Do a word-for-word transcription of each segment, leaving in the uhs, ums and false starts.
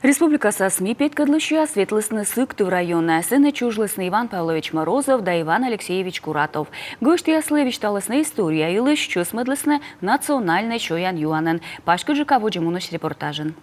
Республикаса СМИ петкӧдлысьяс ветлісны Сыктыв районӧ. Сэні чужлісны Иван Павлович Морозов да Иван Алексеевич Куратов. Гӧсьтъяслы висьталісны история йылысь, чӧсмӧдлісны национальнӧй сёян-юанӧн. Паськыдджыка водзӧ мунысь репортажын.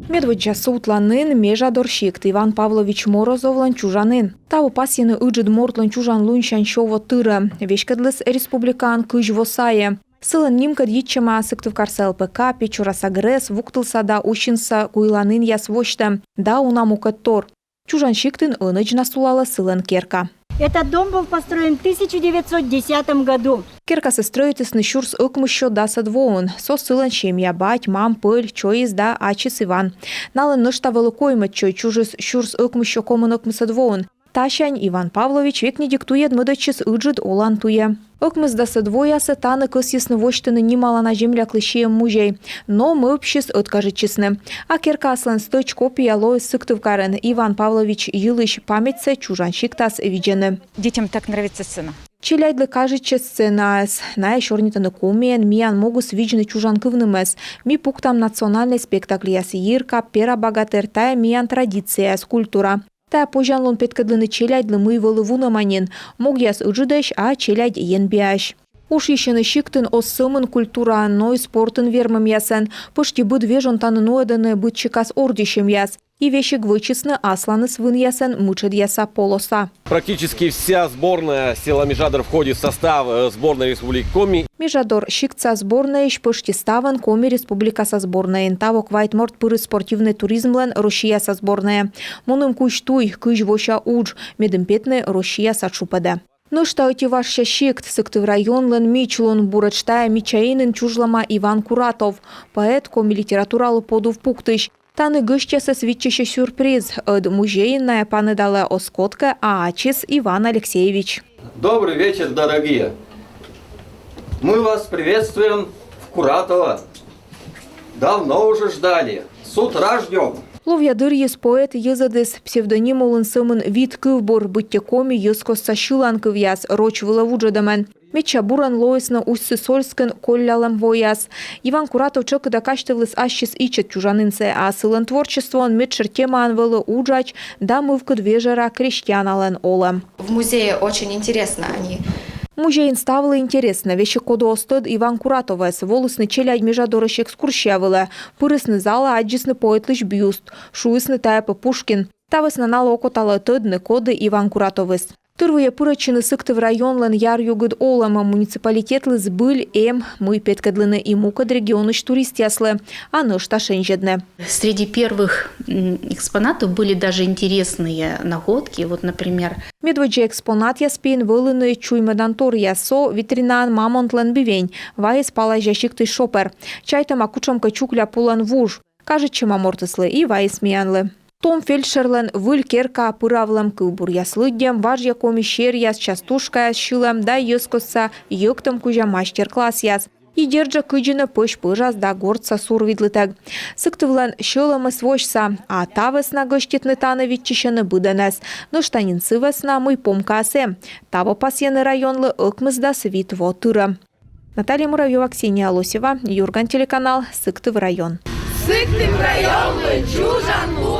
Медводдза сувтланін — Межадор сикт, Иван Павлович Морозовлӧн чужанін. Таво пасйӧны ыджыд мортлӧн чужан лунсянь сё во тырӧ. Веськӧдліс республикаӧн кызь во сайӧ. Сылӧн нимкӧд йитчӧма Сыктывкарса ЛПК, Печораса ГРЭС, Вуктылса да Усинса куйланінъяс восьтӧм да уна мукӧдтор. Чужан сиктын ӧнӧдз на сулалӧ сылӧн керка. Этот дом был построен в тысяча девятьсот десятом году. Керкасӧ стрӧитісны сюрс ӧкмыссё дасӧд воын. Со сылӧн семья: бать, мам, пӧль, чойыс да ачыс Иван. Налӧн нӧшта вӧлі коймӧд чой, чужис сюрс ӧкмыссё комын ӧкмысӧд воын. Тасянь Иван Павлович векнидик туйӧд мӧдӧдчис ыджыд олан туйӧ. Ӧкмысдасӧд воясӧ тані кӧсйисны восьтыны нималана земляклы сиӧм музей, но мӧвпсьыс ӧткажитчисны. А керкаыслӧн стӧч копия лоис Сыктывкарын. Иван Павлович йылысь паметьсӧ чужан сиктас видзӧны. Детям так нравится сцена. Челядьлы кажитчӧ сценаыс. Найӧ сёрнитӧны комиӧн, миян могыс видзны чужан кывнымӧс. Ми пуктам национальнӧй спектакльяс: «Йиркап», «Пера багатыр». Тайӧ миян традицияяс, культура. Тайӧ позянлун петкӧдлыны челядьлы, мый вӧлі вунӧма нин. Могъяс ыджыдӧсь, а челядь енбиаӧсь. Ушйысьӧны сиктын оз сӧмын культураӧн, но и спортын вермӧмъясӧн. Пӧшти быд вежон тані нуӧдӧны быдсикас ордйысьӧмъяс. И весиг вӧчисны асланыс вынъясӧн мытшӧдъяса полоса. Практически вся сборная села Межадор входит в состав, э, сборной Республики Коми. Межадор сиктса сборнӧйысь пӧшти ставӧн Коми Республикаса сборнӧйын. Таво квайт морт пырис спортивнӧй туризмлӧн Россияса сборнӧйӧ. Муным кузь туй, кызь вося удж, медым петны Россияса тшупӧдӧ. Нӧшта ӧти важся сикт — Сыктыв районлӧн мичлун. Буретш тайӧ мича инын чужлӧма Иван Куратов, поэт, коми литературалы подув пуктысь. Тані гӧсьтъясӧс виччысьӧ сюрприз. Ӧд музейын найӧ паныдалӧ оз кодкӧ, а ачыс Иван Алексеевич. Добрый вечер, дорогие! Мы вас приветствуем в Куратово. Давно уже ждали. С утра ждем. Ловъя дырйиыс поэт йӧзӧдіс псевдоним улын сӧмын вит кывбур, быттьӧ коми йӧзкостса сьыланкывъяс, роч вылӧ вуджӧдӧмӧн. Медся бурӧн лоисны Усть-Сысольскын коллялӧм вояс. Иван Куратов тшӧкыда казьтывліс ассьыс ичӧт чужанінсӧ, а сылӧн творчествоын медшӧр темаӧн вӧлі уджач да мывкыд вежӧра крестьяналӧн олӧм. В музее очень интересно они. Музейын ставлы интереснӧ, весиг коді оз тӧд Иван Куратовӧс. Волісны челядь Межадорысь экскурсия вылӧ. Пырисны залӧ, аддзисны поэтлысь бюст. Шуисны, тайӧ пӧ Пушкин. Та вӧсна налы окоталӧ тӧдны, коді Иван Куратовыс. Тырвыйӧ пырӧдчыны Сыктыв районлӧн яръюгыд олӧмӧ. Муниципалитетлы збыль эм мый петкӧдлыны и мукӧд регионысь туристъяслы, а нӧшта шензьӧдны. Среди первых, м, экспонатов были даже интересные находки. Вот, например, медводдза экспонатъяс пиын вӧліны чуймӧдан торъяс. Со витринаын мамонтлӧн бивень. Вайис Палазя сиктысь шопӧр. Чайтӧма кутшӧмкӧ чукля пулӧн вуж. Кажитчӧма мортыслы и вайис миянлы. Том фельдшерлӧн выль керкаӧ пыравлӧм, кывбуръяс лыддьӧм, важъя коми серъяс, частушкаяс сьылӧм да йӧзкостса йӧктӧм кузя мастер-классъяс. И дерт жӧ, кыдзи нӧ пӧсь пӧжас да гортса сур видлытӧг. Сыктывлӧн сьӧлӧмыс восьса, а та вӧсна гӧститны тані виччысьӧны быдӧнӧс. Нӧшта нин сы вӧсна, мый помкаыс эм. Таво пасйӧны районлы ӧкмысдас вит во тырӧ. Наталья Муравьёва, Ксения Лосева, «Юрган» телеканал, Сыктыв район. Сыктыв районлы чужан лу